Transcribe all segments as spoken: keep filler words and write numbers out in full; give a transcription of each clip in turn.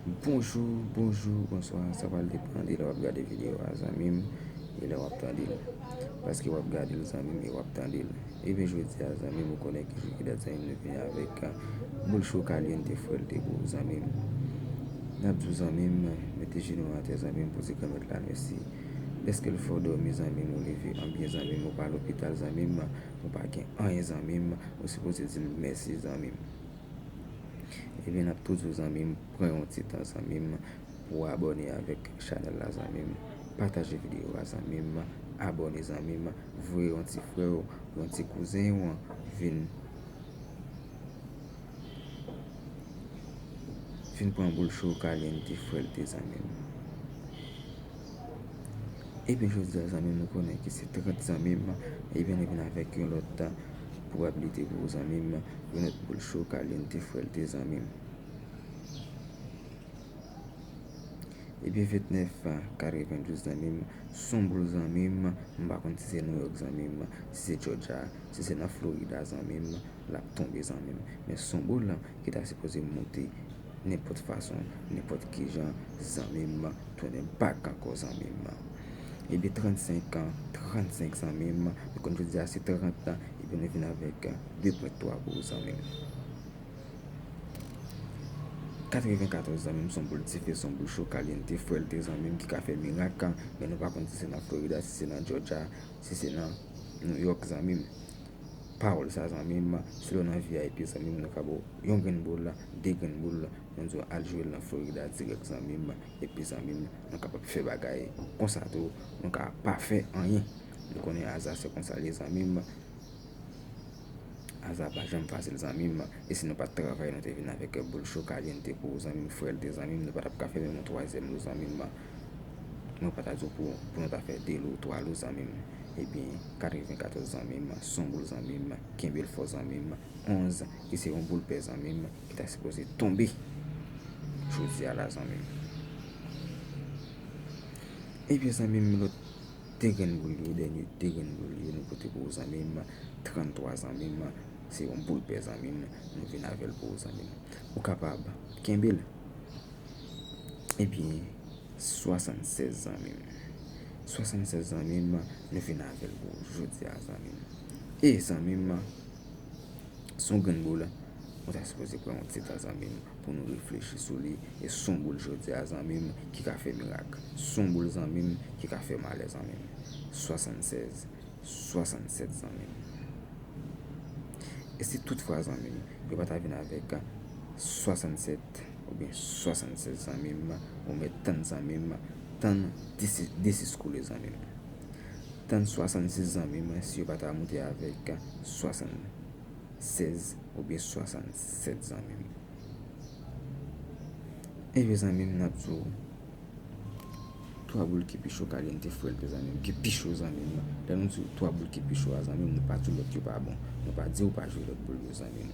Bonjou, bonjou, bonswa. Sa pral depann de lè w ap gade videyo a, zanmi m, e lè w ap tande l. Paske w ap gade l, zanmi m, e w ap tande l. Ebyen, jodi a, zanmi m, ou konnen ki jou ki dat, zanmi m, nou vini avèk, ah, boul cho caliente fuerte pou ou, zanmi m. N ap di w, zanmi m, mete jenou atè, zanmi m, pou di Granmèt la mèsi. Dèske l fè w dòmi, zanmi m, ou leve an byen, zanmi m, ou pa lopital, zanmi m, ou pa gen anyen, zanmi m, ou sipoze di l mèsi, zanmi m. Ebyen, n ap tou di w, zanmi m, pran yon ti tan, zanmi m, pou w abòne avèk chanèl la, zanmi m. Pataje videyo a, zanmi m. Abòne, zanmi m. Voye yon ti frè w, yon ti kouzen w vin, vin pran boul cho caliente fuerte, zanmi m. Ebyen, jodi a, zanmi m, nou konnen ki se trant, zanmi m. Ebyen, nou vin avèk yon lòt pwobabilite pou ou, zanmi m. Yon lòt boul cho caliente fuerte, zanmi m. Ebyen, ventnèf katrevendouz, zanmi m. Se yon boul, zanmi m. M pa konn si se New York, zanmi m, si se Georgia, si se nan Florida, zanmi m, l ap tonbe, zanmi m. Men se yon boul ki ta sipoze monte nenpòt fason, nenpòt kijan, zanmi m, tounen bak ankò, zanmi m. Ebyen, trannsenk an, trannsenk, zanmi m, nou konn jodi a se trant an, ebyen, nou vin avèk de pwen twa pou ou, zanmi m. Katrevenkatòz, zanmi m, se yon boul dife, se yon boul cho caliente fuerte, zanmi m, ki ka fè mirak, men nou pa konn si se nan Florida, si se nan Georgia, si se nan New York, zanmi m. Pawòl sa, zanmi m, si w nan V I P, zanmi m, nou ka ba w yon grenn boul, de grenn boul, nou di w al jwe l nan Florida dirèk, zanmi m, epi, zanmi m, nou kapab fè bagay konsa tou, nou ka pa fè anyen. Nou konnen aza se konsa l ye, zanmi m. Aza pa janm fasil, zanmi m. E si nou pa t travay, nou te vin avèk boul cho caliente pou ou, zanmi m, fuerte, zanmi m. Nou pa t ap ka fè menm yon twazyèm lo, zanmi m. Nou pa ta di w pou, pou nou ta fè de lo, twa lo, zanmi m. Ebyen, katrevenkatòz, zanmi m, se yon boul, zanmi m, kenbe l fò, zanmi m, onz, ki se yon boul pè, zanmi m, ki ta sipoze tonbe jodi a la, zanmi m. Ebyen, zanmi m, lòt de grenn boul yo, dènye de grenn boul yo, nou pote pou ou, zanmi m, tranntwa, zanmi m, se yon boul pè, zanmi m, nou vin avè l pou ou, zanmi m. Ou kapab kenbe l. Ebyen, swasannsèz, zanmi m. Swasannsèz, zanmi m, nou vin avè l pou ou jodi a, zanmi m. E, zanmi m, se yon grenn boul, ou ta sipoze pran yon ti tan, zanmi m, pou nou reflechi sou li. E se yon boul jodi a, zanmi m, ki ka fè mirak. Se yon boul, zanmi m, ki ka fè malè, zanmi m. Swasannsèz, swasannsèt, zanmi m. E si toutfwa, zanmi m, yo pa ta vin avèk swasannsèt oubyen swasannsèz, zanmi m, ou mèt tann, zanmi m, tann desis, desis koule, zanmi m. Tann swasannsis, zanmi m, si yo pa ta moute avèk swasannsèz oubyen swasannsèt, zanmi m. Ebyen, zanmi m, n ap di w, twa boul ki pi cho caliente fuerte, zanmi m, ki pi cho, zanmi m. Lè nou di w twa boul ki pi cho a, zanmi m, nou pa di w lòt yo pa bon. Nou pa di w pa jwe lòt boul yo, zanmi m.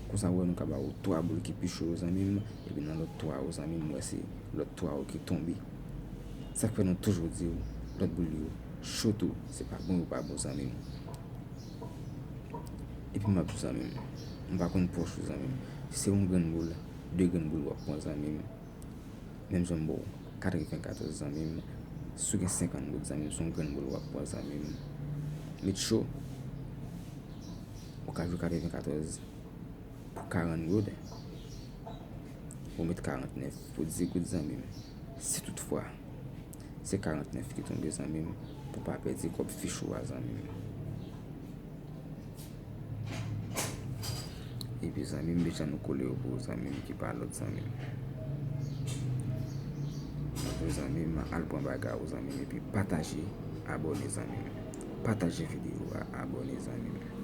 Konsa, w wè, nou ka ba w twa boul ki pi cho yo, zanmi m, epi nan lòt twa yo, zanmi m, w wè se lòt twa yo ki tonbe. Sa k fè nou toujou di w lòt boul yo cho tou, se pa bon yo pa bon, zanmi m. Epi m ap di w, zanmi m, m pa konn pòch ou, zanmi m. Si se yon grenn boul, de grenn boul w ap pran, zanmi m. Menm jan m ba w katrevenkatòz, zanmi m, si w gen senkant goud, zanmi m, se yon grenn boul w ap pran, zanmi m. Met cho, ou ka jwe katrevenkatòz pou karant goud, ou met karantnèf pou dis goud, zanmi m. Si toutfwa se karantnèf ki tonbe, zanmi m, pou pa pèdi kòb fich ou a, zanmi m. Epi, zanmi m, deja nou kole yo pou ou, zanmi m, ki pa lòt, zanmi m. Pou zanmi m, al pran bagay ou, zanmi m, epi pataje, abòne, zanmi m. Pataje videyo a, abòne, zanmi m.